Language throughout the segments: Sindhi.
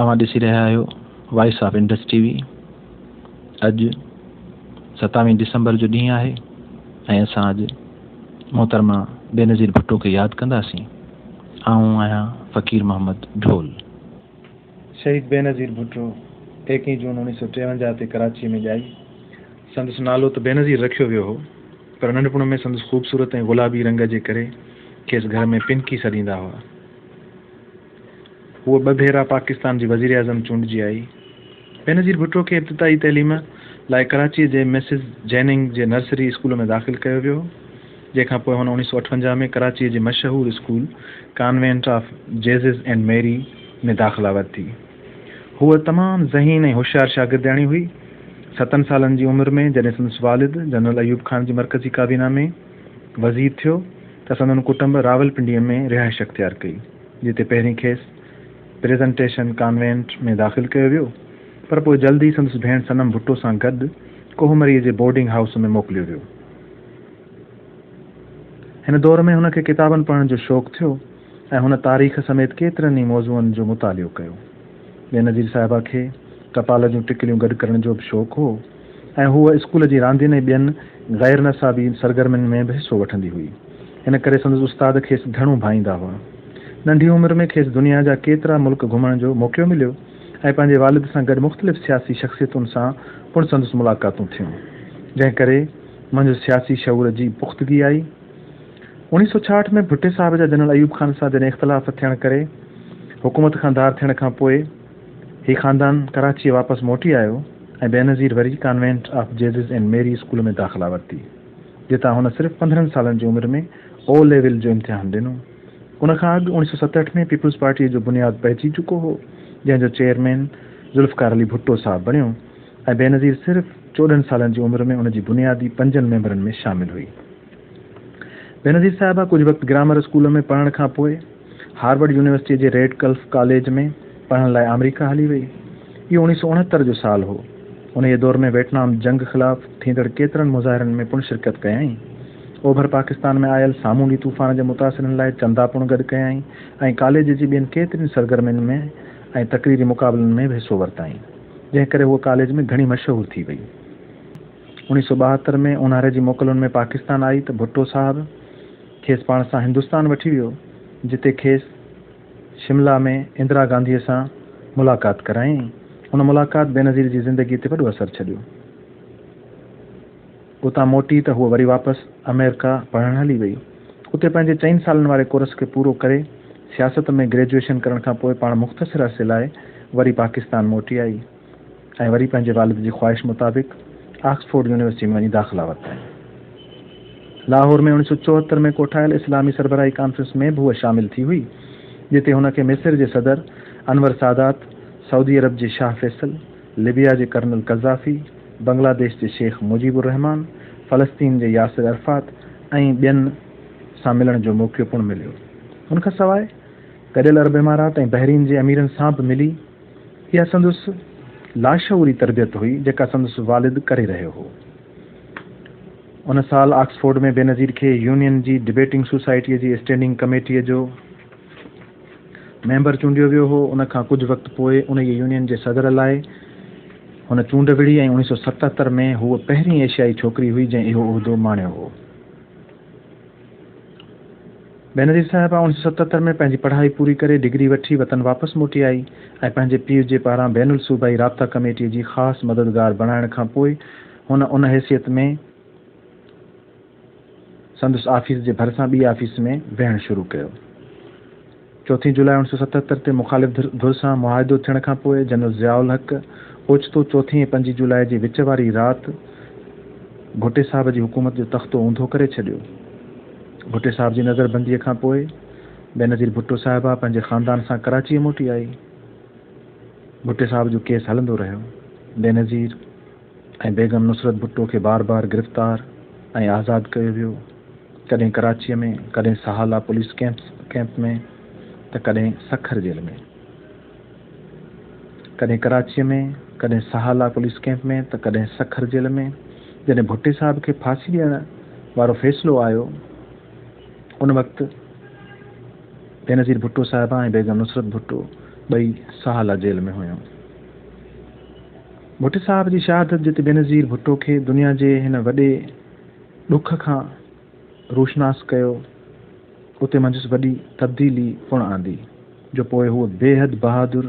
اوهان ڏسي رهيا آهيو voice of Indus T V. اڄ ستاويهه ڊسمبر جو ڏينهن آهي ۽ اسان اڄ محترمه بينظير ڀٽو کي ياد ڪنداسين. آئون آهيان فقير محمد ڍول. شهيد بينظير ڀٽو ايڪيهه جون اوڻيهه سؤ ٽيونجاهه تي ڪراچيء ۾ ڄائي. سندس نالو ته بينظير رکيو ويو هو، پر ننڍپڻ ۾ سندس خوبصورت ۽ گلابي رنگ جي ڪري کيس گهر ۾ پنڪي سڏيندا هئا. هوء ٻه ڀيرا پاڪستان جي وزيراعظم چونڊجي آئي. بينظير ڀٽو کي ابتدائي تعليم لاء ڪراچيء جي مسز جيننگ جي نرسري اسڪول ۾ داخل ڪيو ويو، جنهن کان پوء هن اوڻيهه سؤ اٺونجاهه ۾ ڪراچيء جي مشهور school convent of Jesus and Mary ۾ داخلا ورتي. هوء تمام ذهين ۽ هوشيار شاگردياڻي هئي. ستن سالن جي عمر ۾ جڏهن سندس والد جنرل ايوب خان جي مرڪزي ڪابينا ۾ وزير ٿيو ته سندن ڪٽنب راولپنڊيء ۾ رهائش اختيار ڪئي، جتي پهرين کيس پريزنٽيشن ڪانوينٽ ۾ داخل ڪيو ويو، پر پوء جلد ئي سندس ڀيڻ صنم ڀٽو سان گڏ ڪوهه مريء جي بورڊنگ هائوس ۾ موڪليو ويو. هن دور ۾ هن کي ڪتابن پڙهڻ جو شوق ٿيو ۽ هن تاريخ سميت ڪيترن ئي موضوعن جو مطالعو ڪيو. بينظير صاحبه کي ٽپال جون ٽڪريون گڏ ڪرڻ جو به شوق هو ۽ هوء اسڪول جي راندين ۽ ٻين غير نصابي سرگرمين ۾ به حصو وٺندي هئي. ان ڪري سندس استاد کيس گهڻو ڀائيندا هئا. ننڍي عمر ۾ کيس دنيا جا ڪيترا ملڪ گهمڻ جو موقعو مليو ۽ پنهنجي والد سان گڏ مختلف سياسي شخصيتن سان پڻ سندس ملاقاتون ٿيون، جنهن ڪري منجهس سياسي شعور جي پختگي آئي. اوڻيهه سؤ ڇاهٺ ۾ ڀٽي صاحب جا جنرل ايوب خان سان جڏهن اختلاف ٿيڻ ڪري حڪومت کان ڌار ٿيڻ کان پوء هي خاندان ڪراچيء واپس موٽي آيو ۽ بينظير وري convent of Jesus and Mary school ۾ داخلا ورتي، جتان هن صرف پندرهن سالن جي عمر ۾ او ليول جو امتحان ڏنو. ان کان اڳ اوڻيهه سؤ ستهٺ ۾ پيپلز پارٽيء جو بنياد پئجي چڪو هو، جنهن جو چيئرمين ذوالفقار علي ڀٽو صاحب بڻيو ۽ بينظير صرف چوڏهن سالن جي عمر ۾ ان جي بنيادي پنجن ميمبرن ۾ شامل هئي. بينظير صاحبه ڪجهه وقت گرامر اسڪول ۾ پڙهڻ کان پوء هارورڊ يونيورسٽيء جي ريڊ ڪلف ڪاليج ۾ پڙهڻ لاء آمريڪا هلي وئي. اهو اوڻيهه سؤ اڻهتر جو سال هو. انهيء دور ۾ ويٽنام جنگ خلاف ٿيندڙ ڪيترن مظاهرن ۾ پڻ شرڪت ڪيائين. اوڀر پاڪستان ۾ آيل سامونڊي طوفان جي متاثرن لاء چندا پڻ گڏ ڪيائين ۽ ڪاليج جي ٻين ڪيترين سرگرمين ۾ ۽ تقريري مقابلن ۾ به حصو ورتائين، جنهن ڪري هوء ڪاليج ۾ گهڻي مشهور ٿي وئي. اوڻيهه سؤ ٻاهتر ۾ اونهاري جي موڪلن ۾ پاڪستان آئي ته ڀٽو صاحب کيس پاڻ سان هندستان وٺي ويو، جتي کيس شملا ۾ اندرا گانڌيء سان ملاقات ڪرايائين. ان ملاقات بينظير جي زندگيء تي وڏو اثر ڇڏيو. اتان موٽي ته هوء وري واپس آمريڪا پڙهڻ هلي وئي. اتي پنهنجي چئن سالن واري ڪورس کي پورو ڪري سياست ۾ گريجوئيشن ڪرڻ کان پوء پاڻ مختصر عرصي لاء وري پاڪستان موٽي آئي. ۽ وري پنهنجي والد جي خواهش مطابق آڪسفورڊ يونيورسٽي ۾ وڃي داخلا ورتائين. لاهور ۾ اوڻيهه سؤ چوهتر ۾ ڪوٺايل اسلامي سربراهي ڪانفرنس ۾ به هوء شامل ٿي هئي، جتي هن کي مصر جي صدر انور سادات، سعودي عرب جي شاهه فيصل، لبيا جي ڪرنل قذافي، بنگلاديش جي شيخ مجيب الرحمان، فلسطين جي ياسر عرفات ۽ ٻين سان ملڻ جو موقعو پڻ مليو. ان کان سواء گڏيل عرب امارات ۽ بحرين جي اميرن سان به ملي. اها سندس لاشعوري تربيت هئي، جيڪا سندس والد ڪري رهيو هو. ان سال آڪسفورڊ ۾ بينظير کي يونين جي ڊبيٽنگ سوسائٽيء جي اسٽينڊنگ ڪميٽيء جو ميمبر چونڊيو ويو هو. ان کان ڪجهه وقت پوء انهيء يونين جي صدر لاء هن چونڊ وڙهي ۽ اوڻيهه سؤ ستهتر ۾ هوء پهرين ايشيائي ڇوڪري هئي، جنهن اهو عهدو ماڻيو هو. بينظير صاحبه اوڻيهه سؤ ستهتر ۾ پنهنجي پڙهائي پوري ڪري ڊگري وٺي وطن واپس موٽي آئي ۽ پنهنجي پيء جي پاران بين الصوبائي رابطا ڪميٽيء جي خاص مددگار بڻائڻ کان پوء هن ان حيثيت ۾ سندس آفيس جي ڀرسان ٻي آفيس ۾ ويهڻ شروع ڪيو. چوٿين جولاء اوڻيهه سؤ ستهتر تي مخالف ڌر سان معاهدو ٿيڻ کان پوء جنرل ضياء الحق اوچتو چوٿين ۽ پنجين جولاء جي وچ واري رات ڀٽي صاحب جي حڪومت جو تختو اونڌو ڪري ڇڏيو. ڀٽي صاحب جي نظربنديء کان پوء بينظير ڀٽو صاحبه پنهنجي خاندان سان ڪراچيء موٽي آئي. ڀٽي صاحب جو ڪيس هلندو رهيو. بينظير ۽ بيگم نصرت ڀٽو کي بار بار گرفتار ۽ آزاد ڪيو ويو. ڪڏهن ڪراچيء ۾، ڪڏهن سهالا پوليس ڪئمپ ۾ ته ڪڏهن سکر جيل ۾. ڪڏهن ڪراچيء ۾، ڪڏهن سهالا پوليس ڪئمپ ۾ ته ڪڏهن سکر جيل ۾. جڏهن ڀٽي صاحب کي ڦاسي ڏيڻ وارو فيصلو آيو، ان وقت بينظير ڀٽو صاحبه ۽ بيگم نصرت ڀٽو ٻئي سهالا جيل ۾ هيون. ڀٽي صاحب جي شهادت جتي بينظير ڀٽو کي دنيا جي هن وڏي ڏک کان روشناس ڪيو، اتي منجهس وڏي تبديلي پڻ آندي، جو پوء هوء بيحد بهادر،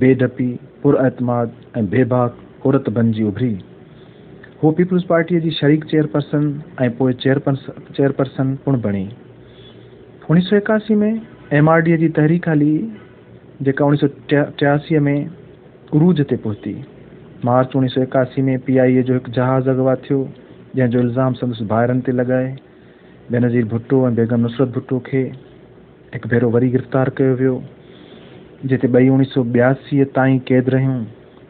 بي ڊپي، پراعتماد ۽ بيباڪ عورت بنجي اڀري. هوء پيپلز پارٽيء جي شريڪ چيئرپرسن ۽ پوء چيئرپرسن پڻ بڻي. 1981 ۾ ايم آر ڊيء جي تحريڪ هلي، جيڪا 1983 ۾ عروج تي پهتي. مارچ 1981 ۾ پي آء اي جو هڪ جهاز اغوا ٿيو، جنهن جو الزام سندس ڀائرن تي لڳائي، بينظير ڀٽو ۽ بيگم نصرت ڀٽو کي هڪ ڀيرو وري گرفتار ڪيو ويو، جتي ٻئي 1982 تائين قيد رهيون.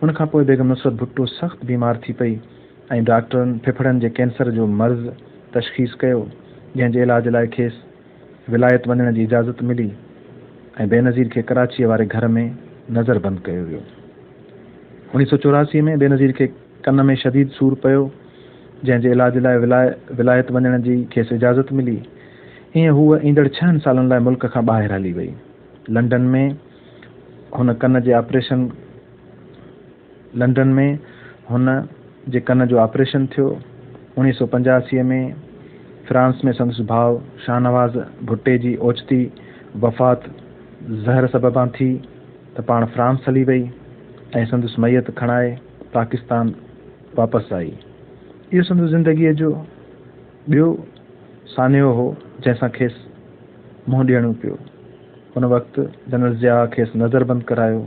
ان کان پوء بيگم نصرت ڀٽو سخت بيمار ٿي پئي ۽ ڊاڪٽرن ڦڦڙن جي ڪينسر جو مرض تشخيص ڪيو، جنهن جي علاج لاء کيس ولايت وڃڻ جي اجازت ملي ۽ بينظير کي ڪراچيء واري گهر ۾ نظربند ڪيو ويو. 1984 ۾ بينظير کي ڪن ۾ شديد سور پيو، جنهن جي علاج لاء ولايت وڃڻ جي کيس اجازت ملي. ائين هوء ايندڙ ڇهن سالن لاء ملڪ کان ٻاهر هلي وئي. لنڊن ۾ هن ڪن جي آپريشن لنڊن ۾ هن جي ڪن جو آپريشن ٿيو. 1985 ۾ فرانس ۾ سندس ڀاء شاهنواز ڀٽي جي اوچتي وفات زهر سببان ٿي ته پاڻ فرانس هلي وئي ۽ سندس ميت کڻائي پاڪستان واپس آئي. اهو سندس زندگيء جو ٻيو سانحو هو، جنهن سان کيس منهن ڏيڻو پيو. ان وقت جنرل ضياء کيس نظربند ڪرايو.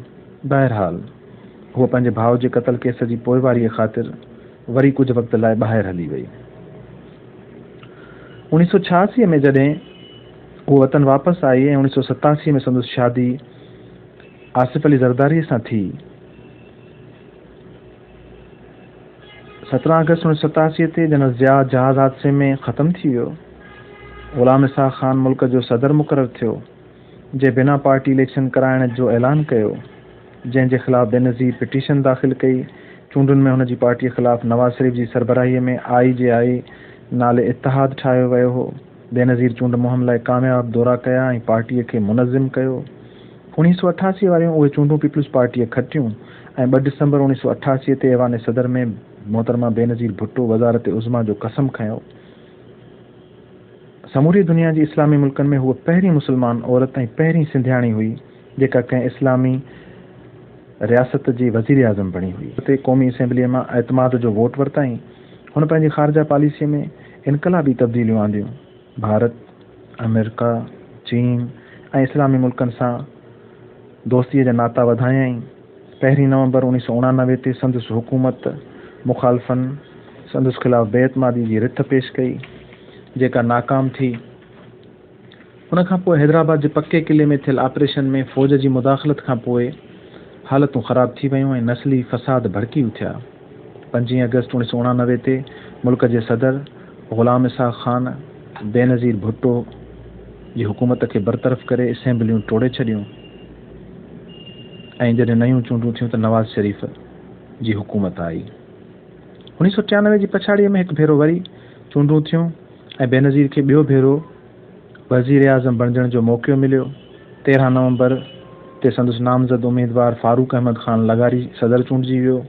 بهرحال، هوء پنهنجي ڀاء جي قتل ڪيس جي پوئواريء خاطر وري ڪجهه وقت لاء ٻاهر هلي وئي. 1986 ۾ جڏهن هوء وطن واپس آئي ۽ 1987 ۾ سندس شادي آصف علي زرداريء سان ٿي. 17 آگسٽ 1987 تي جنرل ضياء جهاز حادثي ۾ ختم ٿي ويو. غلام اسحاق خان ملڪ جو صدر مقرر ٿيو، جنهن بنا پارٽي اليڪشن ڪرائڻ جو اعلان ڪيو، جنهن جي خلاف بينظير پٽيشن داخل ڪئي. چونڊن ۾ هن جي پارٽيء خلاف نواز شريف جي سربراهيء ۾ آء جي آء نالي اتحاد ٺاهيو ويو هو. بينظير چونڊ مهم لاء ڪامياب دورا ڪيا ۽ پارٽيء کي منظم ڪيو. 1988 واريون اهي چونڊون پيپلز پارٽيء کٽيون ۽ 2 ڊسمبر 1988 تي ايوان صدر ۾ محترمه بينظير ڀٽو وزارت عظميٰ جو قسم کنيو. سموري دنيا جي اسلامي ملڪن ۾ هوء پهرين مسلمان عورت ۽ پهرين سنڌياڻي هئي جيڪا ڪنهن اسلامي رياست جي وزيراعظم بڻي هئي. تي قومي اسيمبليء مان اعتماد جو ووٽ ورتائين. هن پنهنجي خارجه پاليسيء ۾ انقلابي تبديليون آنديون. ڀارت، آمريڪا، چين ۽ اسلامي ملڪن سان دوستيء جا ناتا وڌايائين. پهرين نومبر 1989 تي سندس حڪومت مخالفن سندس خلاف بي اعتمادي جي رٿ پيش ڪئي، جيڪا ناڪام ٿي. ان کان پوء حيدرآباد جي پڪي قلعي ۾ ٿيل آپريشن ۾ فوج جي مداخلت کان پوء حالتون خراب ٿي ويون ۽ نسلي فساد ڀڙڪي اٿيا. پنجين آگسٽ 1989 تي ملڪ جي صدر غلام اسحاق خان بينظير ڀٽو جي حڪومت کي برطرف ڪري اسيمبليون ٽوڙي ڇڏيون ۽ جڏهن نيون چونڊون ٿيون ته نواز شريف جي حڪومت آئي. 1993 جي پڇاڙيء ۾ هڪ ڀيرو وري چونڊون ٿيون ۽ بينظير کي ٻيو ڀيرو وزيراعظم بڻجڻ جو موقعو مليو. 13 نومبر تي سندس نامزد اميدوار فاروق احمد خان لغاري صدر چونڊجي ويو.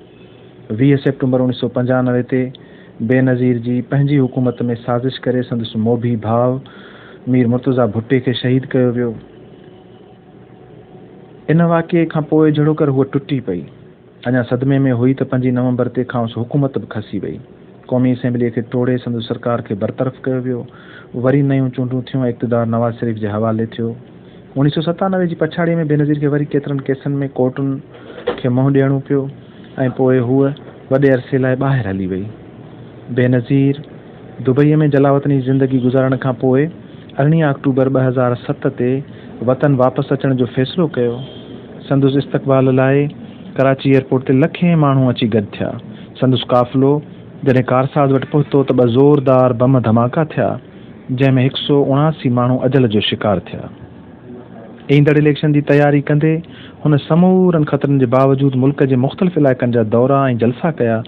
20 سيپٽمبر 1995 تي بينظير جي پنهنجي حڪومت ۾ سازش ڪري سندس موڀي ڀاء مير مرتضيٰ ڀٽي کي شهيد ڪيو ويو. ان واقعي کان پوء جهڙوڪر هوء ٽٽي پئي. اڃا صدمي ۾ هئي ته پنجين نومبر تي کانئس حڪومت به کسي وئي. قومي اسيمبليء کي ٽوڙي سندس سرڪار کي برطرف ڪيو ويو. وري نيون چونڊون ٿيون ۽ اقتدار نواز شريف جي حوالي ٿيو. 1997 جي پڇاڙيء ۾ بينظير کي وري ڪيترن ڪيسن ۾ ڪورٽن کي منهن ڏيڻو پيو ۽ پوء هوء وڏي عرصي لاء ٻاهر هلي وئي. بينظير دبئيء ۾ جلاوطني زندگي گذارڻ کان پوء ارڙهين آڪٽوبر 2007 تي وطن واپس اچڻ جو فيصلو ڪيو. سندس استقبال لاء ڪراچي ايئرپورٽ تي لکين ماڻهو اچي گڏ ٿيا. سندس قافلو جڏهن ڪارساز وٽ پهتو ته ٻه زوردار بم ڌماڪا ٿيا، جنهن ۾ 179 ماڻهو اجل جو شڪار ٿيا. ايندڙ اليڪشن جي تياري ڪندي هن سمورن خطرن جي باوجود ملڪ جي مختلف علائقن جا دورا ۽ جلسا ڪيا.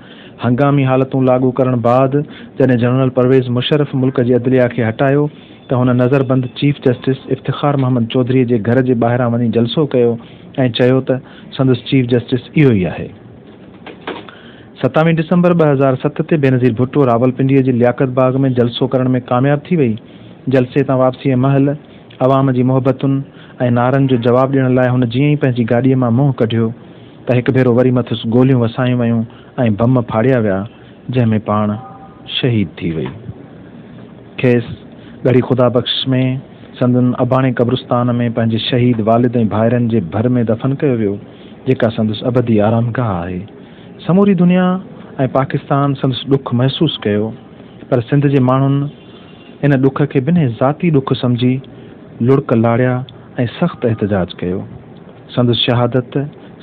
هنگامي حالتون لاڳو ڪرڻ بعد جڏهن جنرل پرويز مشرف ملڪ جي عدليه کي هٽايو ته هن نظربند چيف جسٽس افتخار محمد چوڌري جي گهر جي ٻاهران وڃي جلسو ڪيو ۽ چيو ته سندس چيف جسٽس اهو ئي آهي. ستاويهه ڊسمبر 2007 تي بينظير ڀٽو راولپنڊيء جي لياقت باغ ۾ جلسو ڪرڻ ۾ ڪامياب ٿي وئي. جلسي تان واپسيء مهل عوام جي محبتن ۽ نعرن جو جواب ڏيڻ لاء هن جيئن ئي پنهنجي گاڏيء مان منهن ڪڍيو ته هڪ ڀيرو وري مٿس گوليون وسايون ويون ۽ بم ڦاڙيا ويا، جنهن ۾ پاڻ شهيد ٿي وئي. کيس ڳڙهي خدا بخش ۾ سندن اباڻي قبرستان ۾ پنهنجي شهيد والد ۽ ڀائرن جي ڀر ۾ دفن ڪيو ويو، جيڪا سندس ابدي آرامگاهه آهي. سموري دنيا ۽ پاڪستان سندس ڏک محسوس ڪيو، پر سنڌ جي ماڻهن ان ڏک کي بنهه ذاتي ڏک سمجهي لڙڪ لاڙيا ۽ سخت احتجاج ڪيو. سندس شهادت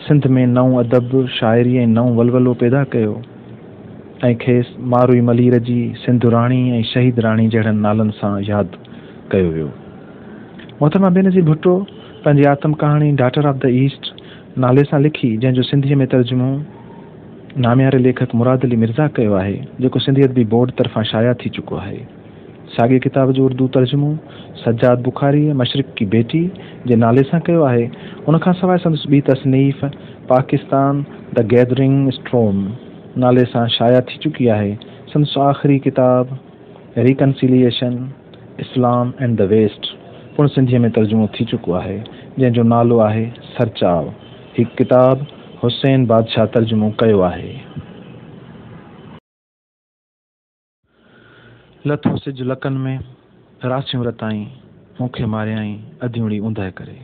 سنڌ ۾ نئون ادب، شاعري ۽ نئون ولولو پيدا ڪيو ۽ کيس ماروئي ملير جي سنڌ راڻي ۽ شهيد راڻي جهڙن نالن سان ياد ڪيو ويو. محترمه بينظير ڀٽو پنهنجي آتم ڪهاڻي ڊاٽر آف the east نالي سان لکي، جنهن جو سنڌيء ۾ ترجمو نامياري ليکڪ مراد علي مرزا ڪيو آهي، جيڪو سنڌي ادبي بورڊ طرفان شايع ٿي چڪو آهي. ساڳئي ڪتاب جو اردو ترجمو سجاد بخاريء مشرق ڪي بيٽي جي نالي سان ڪيو آهي. ان کان سواء سندس ٻي تصنيف پاڪستان the gathering storm نالي سان شايع ٿي چڪي آهي. سندس آخري ڪتاب reconciliation, Islam and the west پڻ سنڌيء ۾ ترجمو ٿي چڪو آهي، جنهن جو نالو آهي سرچاء. هي ڪتاب حسين بادشاهه ترجمو ڪيو آهي. لٿو سج لڪن ۾، راسيون رتائين، مون کي ماريائين، اديون ڙي اوندهه ڪري.